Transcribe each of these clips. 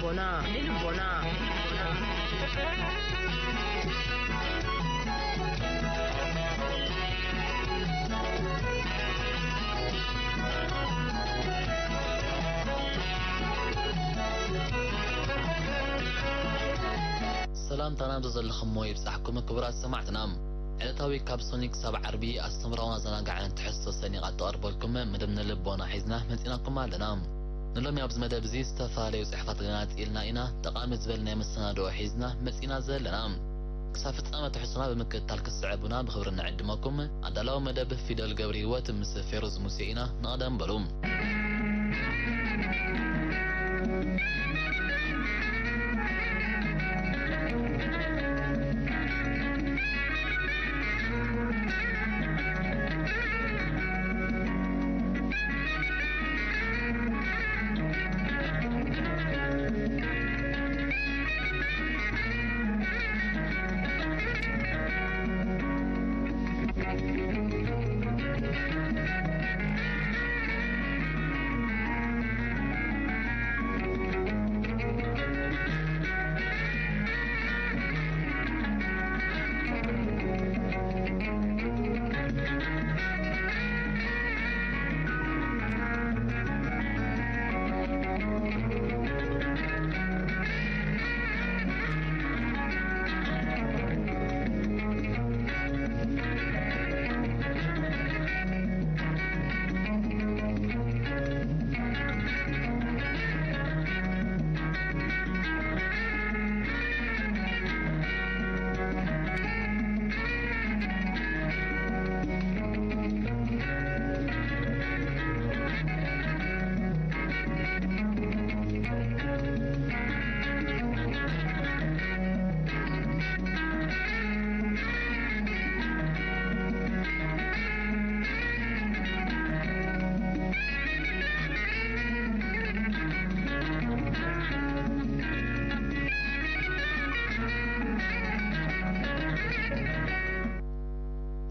ልቦና፣ ልቦና። ሰላምታና ኣብ ዘለኹሞ ይብጻሕኩም ክቡራት ሰማዕትና። ዕለታዊ ካብ ሰኑይ ክሳብ ዓርቢ ኣስተምህሮኣውን ኣዘናጋዕን ትሕዝቶ ሰኒቓ እተቐርበልኩም መደብ ንልቦና ሒዝና መጺናኩም ኣለና። ንሎሚ ኣብዚ መደብ እዚ ዝተፈላለዩ ጽሑፋት ገናጺልና ኢና። ጠቓሚ ዝበልናዮ መሰናድኦ ሒዝና መጺና ዘለና። ክሳብ ፍጻመ ትሕዝቶና ብምክትታል ክትስዕቡና ብኽብሪ ንዕድመኩም። ኣዳላዊ መደብ ፊደል ገብረ ህይወት ምስ ፌሮዝ ሙሴ ኢና። ንቐደም በሉ።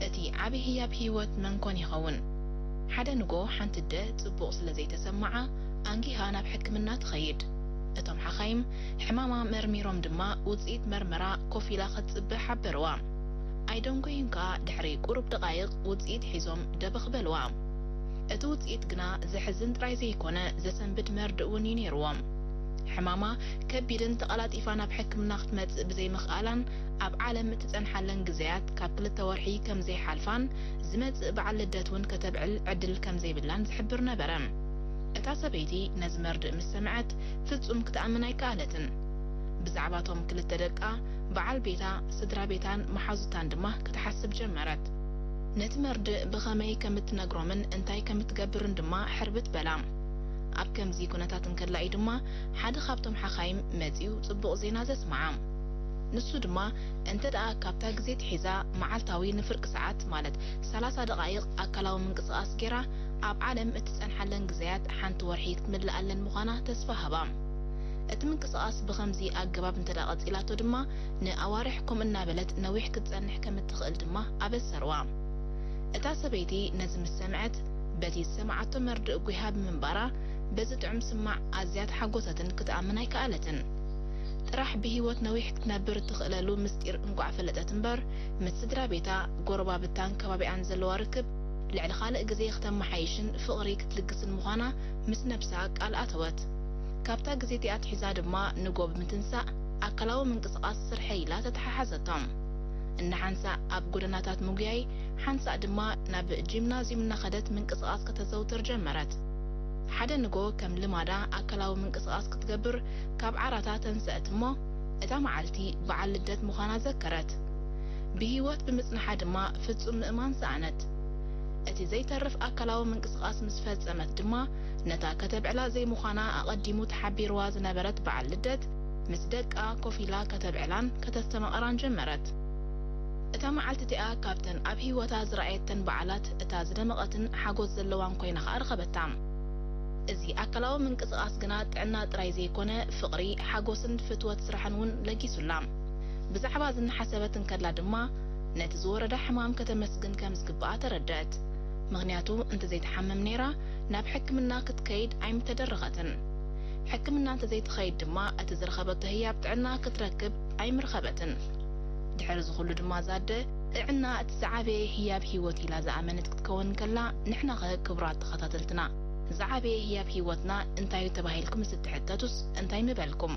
እቲ ዓቢ ህያብ ህይወት መን ኮን ይኸውን? ሓደ ንጎ ሓንቲ ኣደ ጽቡቕ ስለ ዘይተሰምዓ ኣንጊሃ ናብ ሕክምና ትኸይድ። እቶም ሓኻይም ሕማማ መርሚሮም ድማ ውጽኢት መርመራ ኮፍ ኢላ ክትጽበ ሓበርዋ። ኣይደንጎዩን ከኣ ድሕሪ ቁሩብ ደቓይቕ ውጽኢት ሒዞም ደበኽ በልዋ። እቲ ውጽኢት ግና ዘሕዝን ጥራይ ዘይኮነ ዘሰንብድ መርድእ እውን እዩ ነይርዎ። ሕማማ ከቢድን ተቐላጢፋ ናብ ሕክምና ክትመጽእ ብዘይምኽኣላን ኣብ ዓለም እትጸንሓለን ግዜያት ካብ ክልተ ወርሒ ከም ዘይሓልፋን ዝመጽእ በዓል ልደት እውን ከተብዕል ዕድል ከም ዘይብላን ዝሕብር ነበረ። እታ ሰበይቲ ነዚ መርድእ ምስ ሰምዐት ፍጹም ክትኣምን ኣይከኣለትን። ብዛዕባቶም ክልተ ደቃ፣ በዓል ቤታ፣ ስድራ ቤታን መሓዙታን ድማ ክትሓስብ ጀመረት። ነቲ መርድእ ብኸመይ ከም እትነግሮምን እንታይ ከም እትገብርን ድማ ሕርብት በላ። ኣብ ከምዚ ኩነታት እንከላ እዩ ድማ ሓደ ካብቶም ሓኻይም መጺኡ ጽቡቕ ዜና ዘስምዓ። ንሱ ድማ እንተ ደኣ ካብታ ግዜ ትሒዛ መዓልታዊ ንፍርቂ ሰዓት ማለት ሰላሳ ደቓይቕ ኣካላዊ ምንቅስቓስ ጌራ ኣብ ዓለም እትጸንሓለን ግዜያት ሓንቲ ወርሒ ክትምልኣለን ምዃና ተስፋ ሃባ። እቲ ምንቅስቓስ ብኸምዚ ኣገባብ እንተ ደኣ ቀጺላቶ ድማ ንኣዋርሕ ከምኡ እናበለት ነዊሕ ክትጸንሕ ከም እትኽእል ድማ ኣበሰርዋ። እታ ሰበይቲ ነዚ ምስ ሰምዐት በቲ ዝሰምዓቶ መርድእ ጒሃ ብምንባራ በዚ ጥዑም ስማዕ ኣዝያ ተሓጎሰትን ክትኣምን ኣይከኣለትን። ጥራሕ ብህይወት ነዊሕ ክትነብር እትኽእለሉ ምስጢር እንቋዕ ፈለጠት እምበር፣ ምስ ስድራ ቤታ፣ ጎረባብታን ከባቢኣን ዘለዋ ርክብ ልዕሊ ካልእ ግዜ ክተመሓይሽን ፍቕሪ ክትልግስን ምዃና ምስ ነብሳ ቃል ኣተወት። ካብታ ግዜ እቲኣ ኣትሒዛ ድማ ንጎ ብምትንሳእ ኣካላዊ ምንቅስቓስ ስርሐይ ኢላ ተተሓሓዘቶ። እንሓንሳእ ኣብ ጎደናታት ምጉያይ፣ ሓንሳእ ድማ ናብ ጂምናዝዩም እናኸደት ምንቅስቓስ ከተዘውትር ጀመረት። ሓደ ንጎ ከም ልማዳ ኣካላዊ ምንቅስቓስ ክትገብር ካብ ዓራታ ተንሰአት እሞ፣ እታ መዓልቲ በዓል ልደት ምዃና ዘከረት። ብህይወት ብምጽንሓ ድማ ፍጹም ምእማን ሰኣነት። እቲ ዘይተርፍ ኣካላዊ ምንቅስቓስ ምስ ፈጸመት ድማ፣ ነታ ከተብዕላ ዘይምዃና ኣቐዲሙ ተሓቢርዋ ዝነበረት በዓል ልደት፣ ምስ ደቃ ኮፍ ኢላ ከተብዕላን ከተስተማቕራን ጀመረት። እታ መዓልቲ እቲኣ ካብተን ኣብ ህይወታ ዝረኣየተን በዓላት እታ ዝደመቐትን ሓጎስ ዘለዋን ኮይና ኸኣ ረኸበታ። እዚ ኣካላዊ ምንቅስቓስ ግና ጥዕና ጥራይ ዘይኮነ፣ ፍቕሪ፣ ሓጎስን ፍትወት ስራሕን እውን ለጊሱላ። ብዛዕባ እዚ እናሓሰበት እንከላ ድማ፣ ነቲ ዝወረዳ ሕማም ከተመስግን ከም ዝግብኣ ተረድአት። ምኽንያቱ፣ እንተዘይትሓምም ነይራ፣ ናብ ሕክምና ክትከይድ ኣይምተደረኸትን። ሕክምና እንተዘይትኸይድ ድማ፣ እቲ ዝረኸበቶ ህያብ ጥዕና ክትረክብ ኣይምረኸበትን። ድሕሪ እዚ ኩሉ ድማ፣ እዛ ኣደ ጥዕና እቲ ዝዓበየ ህያብ ህይወት ኢላ ዝኣመነት ክትከውን ከላ፣ ንሕናኸ ክቡራት ተኸታተልትና፣ ዝዓበየ ህያብ ህይወትና እንታይ እዩ ተባሂልኩም ምስ እትሕተቱስ እንታይ ምበልኩም?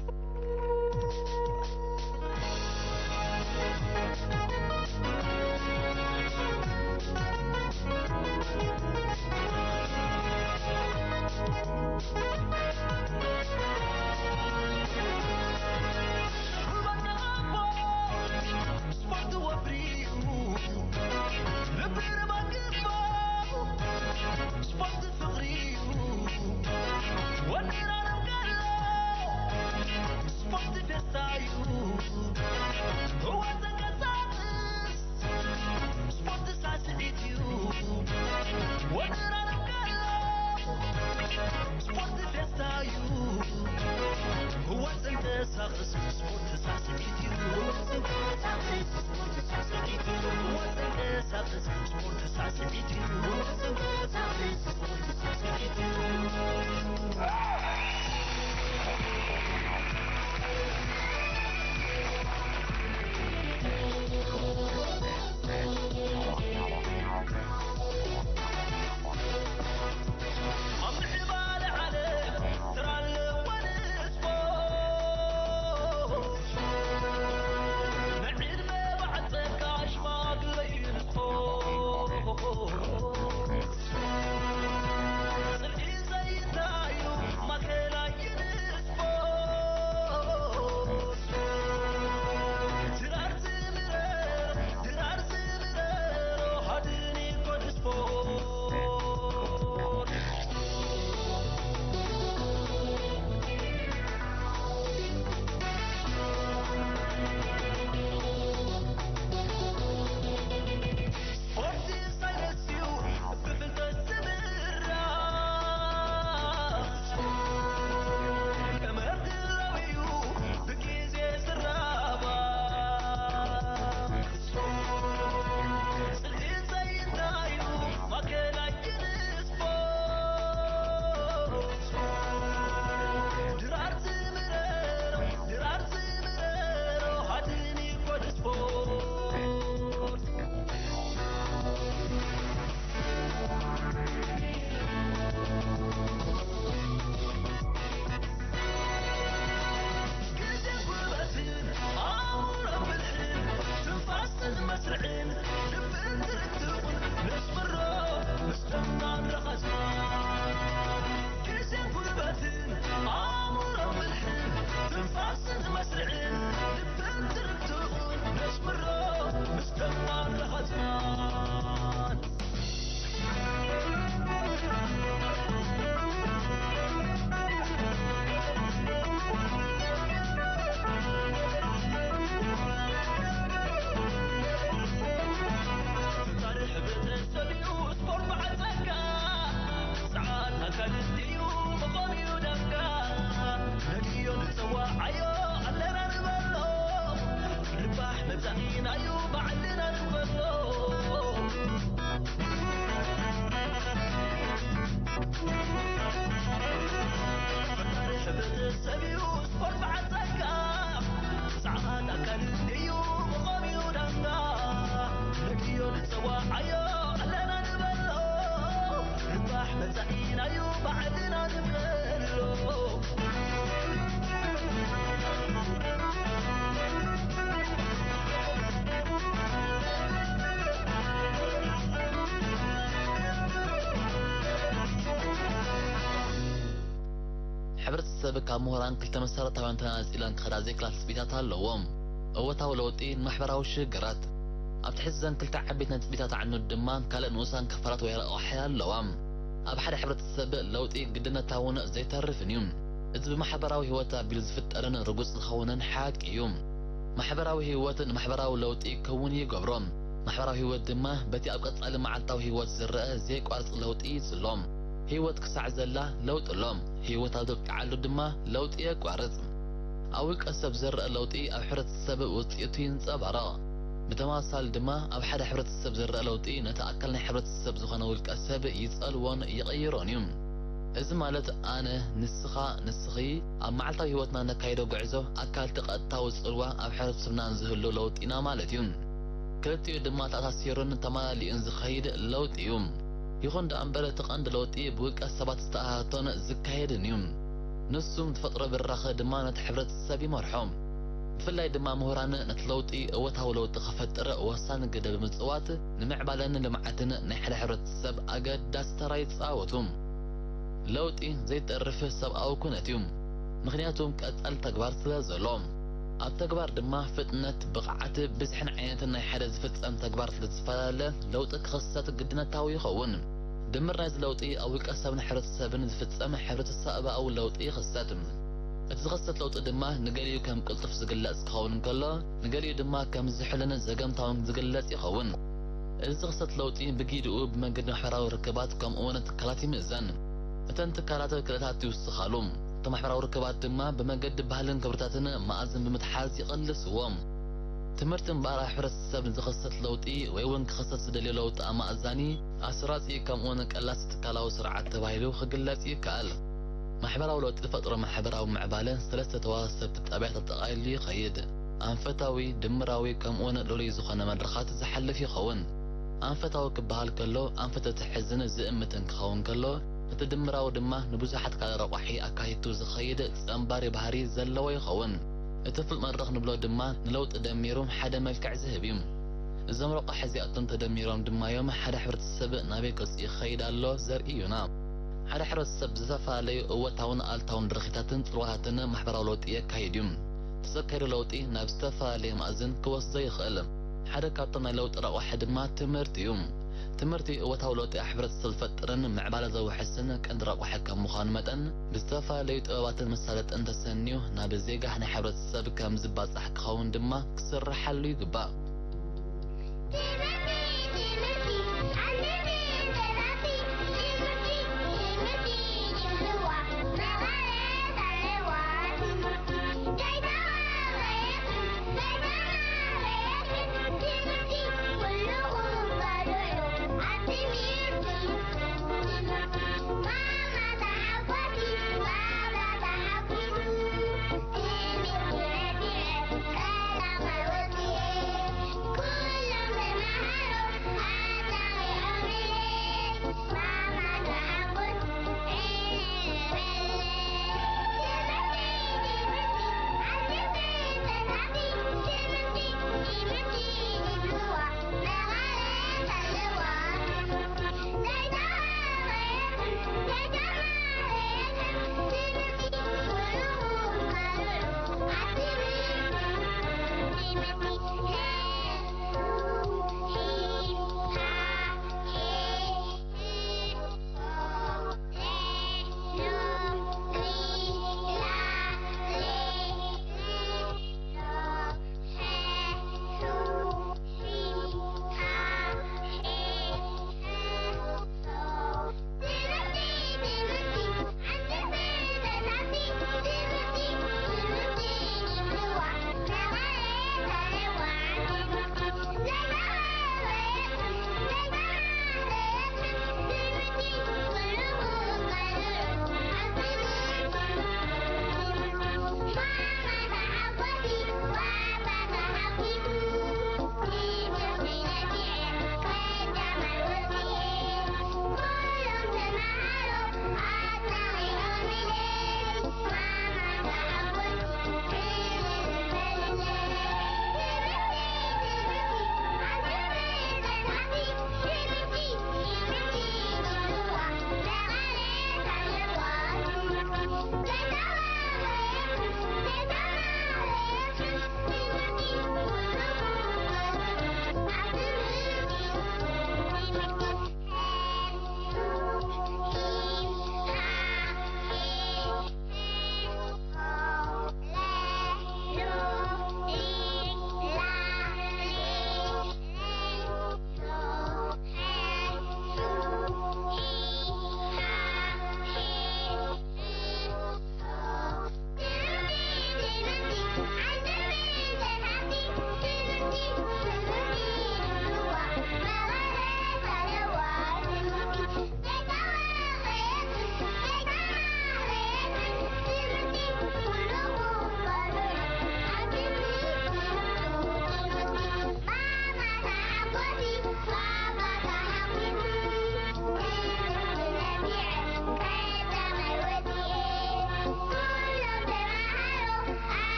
ሕብረተሰብ ካብ ምሁራን ክልተ መሰረታውያን ተነጺለን ክኸዳ ዘይክላ ትጽቢታት ኣለዎ። እወታዊ ለውጢ ንማሕበራዊ ሽግራት። ኣብ ትሕቲ ዘን ክልተ ዓበይቲ ነጥቢታት ኣዕኑድ ድማ ካልእ ንኡሳን ክፋላት ወይ ረቋሒ ኣለዋ። ኣብ ሓደ ሕብረተሰብ ለውጢ ግድነታውን ዘይተርፍን እዩ። እዚ ብማሕበራዊ ህይወት ኣቢሉ ዝፍጠርን ርጉጽ ዝኸውንን ሓቂ እዩ። ማሕበራዊ ህይወት ንማሕበራዊ ለውጢ ክውን ይገብሮ። ማሕበራዊ ህይወት ድማ በቲ ኣብ ቀጻሊ መዓልታዊ ህይወት ዝረአ ዘይቋርጽ ለውጢ ይጽሎ። ህይወት ክሳዕ ዘላ ለውጢ ኣሎ። ህይወት ኣብ ዘብቅዓሉ ድማ ለውጢ የቋርጽ። ኣብ ውልቀ ሰብ ዝረአ ለውጢ ኣብ ሕብረተሰብ ውጽኢቱ ይንጸባረቕ። ብተመሳሳሊ ድማ ኣብ ሓደ ሕብረተሰብ ዝረአ ለውጢ ነቲ ኣካል ናይ ሕብረተሰብ ዝኾነ ውልቀ ሰብ ይጸልዎን ይቕይሮን እዩ። እዚ ማለት ኣነ፣ ንስኻ፣ ንስኺ ኣብ መዓልታዊ ህይወትና ነካይዶ ጉዕዞ ኣካልቲ ቀጥታዊ ጽልዋ ኣብ ሕብረተሰብና ዝህሉ ለውጢ ኢና ማለት እዩ። ክልቲኡ ድማ ተኣሳሲሩን ተማላሊኡን ዝኸይድ ለውጢ እዩ። ይኹን ደኣ እምበር እቲ ቀንዲ ለውጢ ብውልቀ ሰባት ዝተኣታቶን ዝካየድን እዩ። ንሱ ምስ ተፈጥሮ ብራኸ ድማ ነቲ ሕብረተሰብ ይመርሖ። ብፍላይ ድማ ምሁራን ነቲ ለውጢ እወታዊ ለውጢ ክፈጥር ወሳኒ ግደ ብምጽዋት ንምዕባለን ልምዓትን ናይ ሓደ ሕብረተሰብ ኣገዳሲ ተራ ይጻወቱ። ለውጢ ዘይተርፍ ሰብኣዊ ኩነት እዩ። ምኽንያቱ ቀጻሊ ተግባር ስለ ዘሎ። ኣብ ተግባር ድማ ፍጥነት፣ ብቕዓት፣ ብዝሕን ዓይነትን ናይ ሓደ ዝፍጸም ተግባር ስለ ዝፈላለ ለውጢ ክኽሰት ግድነታዊ ይኸውን። ድምር ናይዚ ለውጢ ኣብ ውልቀ ሰብን ሕብረተሰብን ዝፍጸም ሕብረተሰባዊ ለውጢ ይኽሰት። እቲ ዝኽሰት ለውጢ ድማ ንገሊኡ ከም ቅልጡፍ ዝግለጽ ክኸውን እንከሎ፣ ንገሊኡ ድማ ከም ዝሑልን ዘገምታውን ዝግለጽ ይኸውን። እዚ ዝኽሰት ለውጢ ብጊድኡ ብመንገዲ ማሕበራዊ ርክባት ከምኡ እውን ትካላት ይምእዘን። እተን ትካላት ክእለታት ይውስኻሉ። እቶም ማሕበራዊ ርክባት ድማ ብመንገዲ ባህልን ክብርታትን መኣዝን ብምትሓዝ ይቐልስዎም። ትምህርቲ እምበኣር ኣብ ሕብረተሰብ ንዝኽሰት ለውጢ ወይ እውን ክኽሰት ዝደልዮ ለውጢ ኣማእዛኒ፣ ኣስራጺ ከምኡ እውን ቀላሲ ትካላዊ ስርዓት ተባሂሉ ክግለጽ ይከኣል። ማሕበራዊ ለውጢ ዝፈጥሮ ማሕበራዊ ምዕባለ ሰለስተ ተዋሰብቲ ጣብያት ኣጠቓሊሉ ይኸይድ። ኣንፈታዊ፣ ድምራዊ ከምኡ እውን ልዑል ዝኾነ መድረኻት ዝሓልፍ ይኸውን። ኣንፈታዊ ክበሃል ከሎ ኣንፈት እቲ ሕዝን ዝእምትን ክኸውን ከሎ፣ እቲ ድምራዊ ድማ ንብዙሓት ካልእ ረቋሒ ኣካቲቱ ዝኸይድ ጸንባሪ ባህሪ ዘለዎ ይኸውን። እቲ ፍሉጥ መድረኽ ንብሎ ድማ ንለውጢ ደሚሩ ሓደ መልክዕ ዝህብ እዩ። እዞም ረቋሒ እዚኣቶም ተደሚሮም ድማ እዮም ሓደ ሕብረተሰብ ናበይ ገጹ ይኸይድ ኣሎ ዘርእዩና። ሓደ ሕብረተሰብ ዝተፈላለዩ እወታውን ኣልታውን ድርኺታትን ጽልዋታትን ማሕበራዊ ለውጢ የካይድ እዩ። እቲ ዘካየዶ ለውጢ ናብ ዝተፈላለየ መኣዝን ክወስዶ ይኽእል። ሓደ ካብቶም ናይ ለውጢ ረቋሒ ድማ ትምህርቲ እዩ። ትምህርቲ እወታዊ ለውጢ ኣብ ሕብረተሰብ ዝፈጥርን ምዕባለ ዘውሕስን ቀንዲ ረቋሒ ከም ምዃኑ መጠን፣ ብዝተፈላለዩ ጥበባትን መሳለጥን ተሰንዩ ናብ ዜጋ ናይ ሕብረተሰብ ከም ዝባጻሕ ክኸውን ድማ ክስርሓሉ ይግባእ።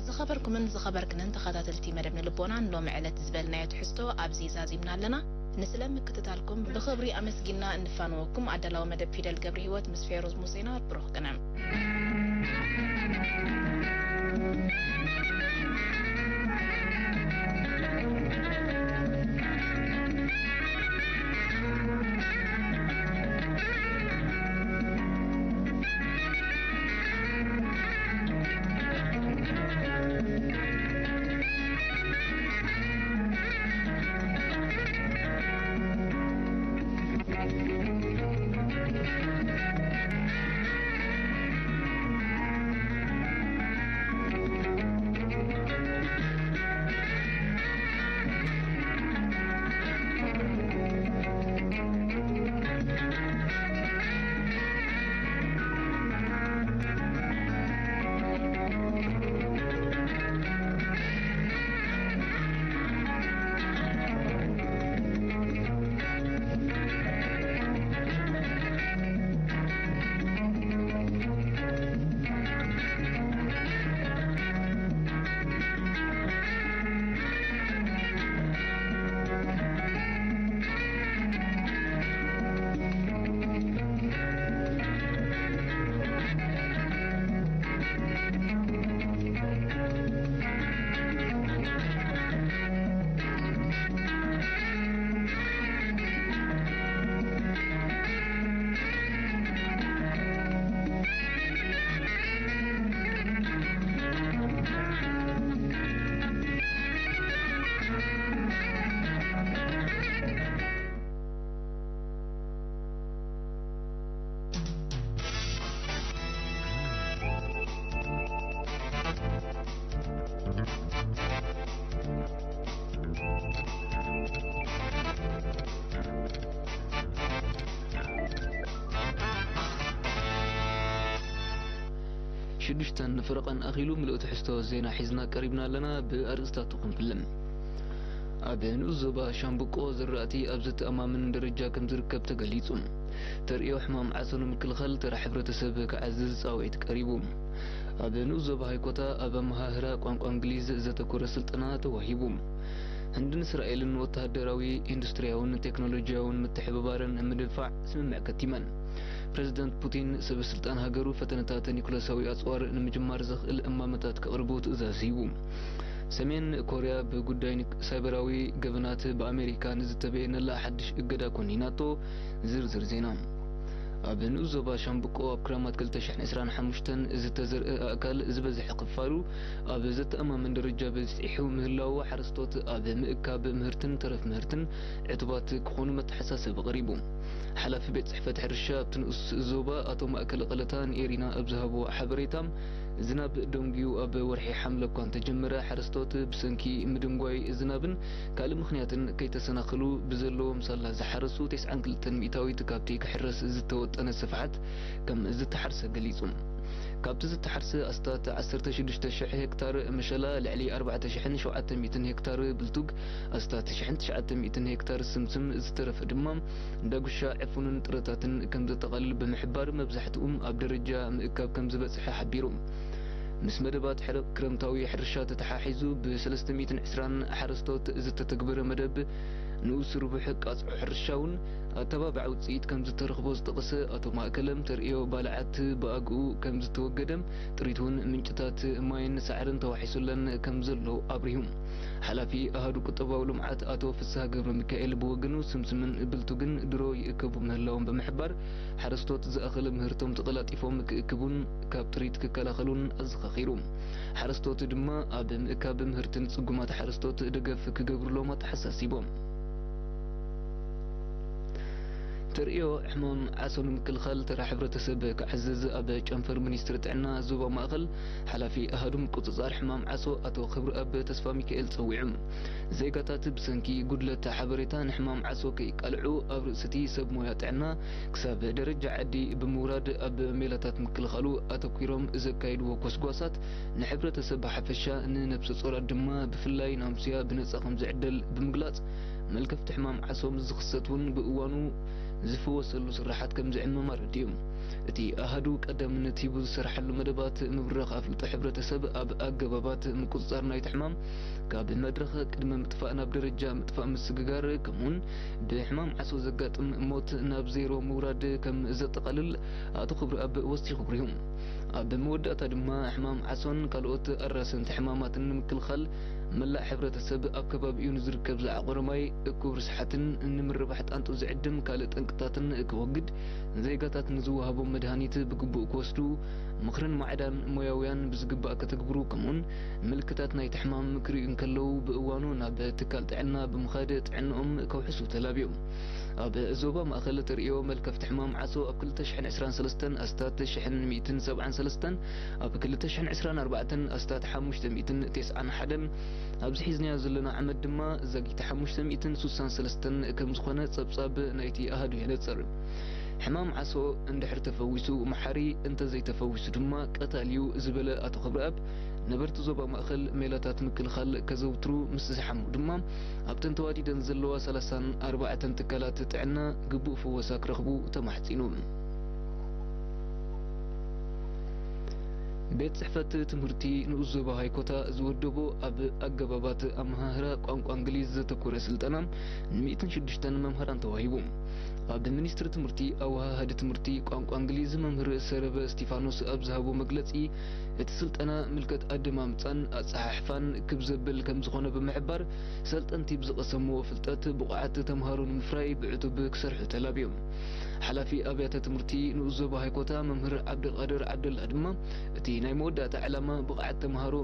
ዝኸበርኩምን ዝኸበርክንን ተኸታተልቲ መደብ ንልቦና፣ ንሎሚ ዕለት ዝበልናዮ ትሕዝቶ ኣብዚ ዛዚምና ኣለና። ንስለ ምክትታልኩም ብኽብሪ ኣመስጊንና እንፋንወኩም። ኣዳላዊ መደብ ፊደል ገብረ ህይወት ምስ ፌሮዝ ሙሴና። ብሩኽ ቅነ። ሽዱሽተን ፍረቐን ኣኺሉ ምሉእ ትሕዝቶ ዜና ሒዝና ቀሪብና ኣለና። ብኣርእስታቱ ክንፍልን። ኣብ ንኡስ ዞባ ሻምብቆ ዝራእቲ ኣብ ዘተኣማምን ደረጃ ከም ዝርከብ ተገሊጹ። ተርእዮ ሕማም ዓሶ ንምክልኻል ተራ ሕብረተሰብ ክዓዝዝ ጻውዒት ቀሪቡ። ኣብ ንኡስ ዞባ ሃይኮታ ኣብ ኣመሃህራ ቋንቋ እንግሊዝ ዘተኮረ ስልጠና ተዋሂቡ። ህንድን እስራኤልን ወተሃደራዊ፣ ኢንዱስትሪያውን ቴክኖሎጂያውን ምትሕብባረን ንምድንፋዕ ስምምዕ ከቲመን። ፕረዚደንት ፑቲን፣ ሰበ ስልጣን ሃገሩ ፈተነታት ኒኩለሳዊ ኣጽዋር ንምጅማር ዘኽእል እማመታት ከቕርቡ ትእዛዝ ሂቡ። ሰሜን ኮርያ ብጉዳይ ኒክ-፣ ሳይበራዊ ገበናት ብኣሜሪካ ንዝተበየነላ ሓድሽ እገዳ ኮኒናቶ። ዝርዝር ዜና። ኣብ ንኡስ ዞባ ሻምብቆ ኣብ ክራማት ክልተ ሽሕን ዕስራን ሓሙሽተን ዝተዘርአ ኣእካል ዝበዝሐ ክፋሉ ኣብ ዘተኣማምን ደረጃ በጺሑ ምህላዉ ሓረስቶት ኣብ ምእካብ ምህርትን ተረፍ ምህርትን ዕቱባት ክኾኑ መተሓሳሰቢ ቀሪቡ። ሓላፊ ቤት ጽሕፈት ሕርሻ ኣብቲ ንኡስ ዞባ ኣቶ ማእከለ ቀለታ ንኤሪና ኣብ ዝሃቦ ሓበሬታ፣ ዝናብ ደንጉዩ ኣብ ወርሒ ሓምለ እኳ እንተጀመረ፣ ሓረስቶት ብሰንኪ ምድንጓይ ዝናብን ካልእ ምኽንያትን ከይተሰናኸሉ ብዘለዎም ሳላ ዝሓረሱ ተስዓን ክልተን ሚእታዊት ካብቲ ክሕረስ ዝተወጠነ ስፍሓት ከም ዝተሓርሰ ገሊጹ። ካብቲ ዝተሓርሰ ኣስታት ዓሰርተ ሽዱሽተ ሽሕ ሄክታር መሸላ፣ ልዕሊ ኣርባዕተ ሽሕን ሸውዓተ ሚእትን ሄክታር ብልቱግ፣ ኣስታት ሽሕን ትሽዓተ ሚእትን ሄክታር ስምስም፣ ዝተረፈ ድማ ዳጉሻ፣ ዕፉንን ጥረታትን ከም ዘጠቓልል ብምሕባር፣ መብዛሕትኡ ኣብ ደረጃ ምእካብ ከም ዝበጽሐ ሓቢሩ። ምስ መደባት ሕረ-፣ ክረምታዊ ሕርሻ ተተሓሒዙ ብ ሰለስተ ሚእትን ዕስራን ሓረስቶት ዝተተግበረ መደብ ንኡስ ርቡሕ ቃጽዖ ሕርሻ እውን ኣተባባዒ ውጽኢት ከም ዝተረኽቦ ዝጠቐሰ ኣቶ ማእከለ፣ ተርእዮ ባልዓት ብኣግኡ ከም ዝተወገደ፣ ጥሪት እውን ምንጭታት ማይን ሳዕርን ተዋሒሱለን ከም ዘሎ ኣብሪሁ። ሓላፊ ኣሃዱ ቁጠባዊ ልምዓት ኣቶ ፍስሃ ገብረ ሚካኤል ብወገኑ፣ ስምስምን ብልቱግን ድሮ ይእከቡ ምህላዎም ብምሕባር፣ ሓረስቶት ዝኣኸለ ምህርቶም ተቐላጢፎም ክእክቡን ካብ ጥሪት ክከላኸሉን ኣዘኻኺሩ። ሓረስቶት ድማ ኣብ ምእካብ ምህርትን ጽጉማት ሓረስቶት ደገፍ ክገብሩሎም ኣተሓሳሲቦም። ተርእዮ ሕማም ዓሶ ንምክልኻል ተራ ሕብረተሰብ ክዓዝዝ ኣብ ጨንፈር ሚኒስትሪ ጥዕና ዞባ ማእኸል ሓላፊ ኣሃዱ ምቁጽጻር ሕማም ዓሶ ኣቶ ክብረኣብ ተስፋ ሚካኤል ጸዊዑ። ዜጋታት ብሰንኪ ጉድለት ሓበሬታ ንሕማም ዓሶ ከይቃልዑ ኣብ ርእሲ እቲ ሰብ ሞያ ጥዕና ክሳብ ደረጃ ዓዲ ብምውራድ ኣብ ሜላታት ምክልኻሉ ኣተኲሮም ዘካየድዎ ጎስጓሳት ንሕብረተሰብ ብሓፈሻ ንነብሰ ጾራት ድማ ብፍላይ ናምስያ ብነጻ ከም ዝዕደል ብምግላጽ፣ መልከፍቲ ሕማም ዓሶ ምስ ዝኽሰት እውን ብእዋኑ ዝፍወሰሉ ስራሓት ከም ዝዕመም ኣረዲኡ። እቲ ኣሃዱ ቀዳምነት ሂቡ ዝሰርሓሉ መደባት ምብራኽ ኣፍልጦ ሕብረተሰብ ኣብ ኣገባባት ምቁጽጻር ናይቲ ሕማም፣ ካብ መድረኽ ቅድመ ምጥፋእ ናብ ደረጃ ምጥፋእ ምስግጋር፣ ከምኡውን ብሕማም ዓሶ ዘጋጥም ሞት ናብ ዜሮ ምውራድ ከም ዘጠቓልል ኣቶ ክብረኣብ ወሲኹ ኣብሪሁ። ኣብ መወዳእታ ድማ፣ ሕማም ዓሶን ካልኦት ኣራሰንቲ ሕማማትን ንምክልኻል፣ መላእ ሕብረተሰብ ኣብ ከባቢኡ ንዝርከብ ዝዓቖረ ማይ፣ እኩብ ርስሓትን ንምርባሕ ጣንጡ ዝዕድም ካልእ ጠንቅታትን ክወግድ፣ ዜጋታት ንዝወሃቦም መድሃኒት ብግቡእ ክወስዱ፣ ምኽርን ማዕዳን ሞያውያን ብዝግባእ ከተግብሩ፣ ከምኡውን ምልክታት ናይቲ ሕማም ክርእዩ እንከለዉ ብእዋኑ ናብ ትካል ጥዕና ብምኻድ ጥዕንኦም ከውሕሱ ተላብዮም። ኣብ ዞባ ማእኸል ተርእዮ መልከፍቲ ሕማም ዓሶ ኣብ ክልተ ሽሕን ዕስራን ሰለስተን ኣስታት ሽሕን ሚእትን ሰብዓን ሰለስተን፣ ኣብ ክልተ ሽሕን ዕስራን ኣርባዕተን ኣስታት ሓሙሽተ ሚእትን ተስዓን ሓደን፣ ኣብዚ ሒዝናዮ ዘለና ዓመት ድማ ዛጊት ሓሙሽተ ሚእትን ስሳን ሰለስተን ከም ዝኾነ ጸብጻብ ናይቲ ኣሃዱ የነጽር። ሕማም ዓሶ እንድሕር ተፈዊሱ መሓሪ፣ እንተዘይተፈዊሱ ድማ ቀታሊ እዩ ዝበለ ኣቶ ክብረኣብ፣ ነበርቲ ዞባ ማእኸል ሜላታት ምክልኻል ከዘውትሩ ምስ ዝሓሙ ድማ፣ ኣብተን ተዋዲደን ዘለዋ ሰላሳን ኣርባዕተን ትካላት ጥዕና ግቡእ ፍወሳ ክረኽቡ ተማሕጺኑ። ቤት ጽሕፈት ትምህርቲ ንኡስ ዞባ ሃይኮታ ዝወደቦ ኣብ ኣገባባት ኣመሃህራ ቋንቋ እንግሊዝ ዘተኮረ ስልጠና ንሚእትን ሽዱሽተን መምህራን ተዋሂቡ። ኣብ ሚኒስትሪ ትምህርቲ ኣወሃሃዲ ትምህርቲ ቋንቋ እንግሊዝ መምህር ሰረበ እስቲፋኖስ ኣብ ዝሃቦ መግለጺ፣ እቲ ስልጠና ምልከት ኣደማምጻን ኣጸሓሕፋን ክብ ዘብል ከም ዝኾነ ብምሕባር፣ ሰልጠንቲ ብዝቐሰምዎ ፍልጠት ብቑዓት ተምሃሮ ንምፍራይ ብዕቱብ ክሰርሑ ተላብዮም። ሓላፊ ኣብያተ ትምህርቲ ንኡስ ዞባ ሃይኮታ መምህር ዓብደልቃድር ዓብደላ ድማ፣ እቲ ናይ መወዳእታ ዕላማ ብቕዓት ተምሃሮ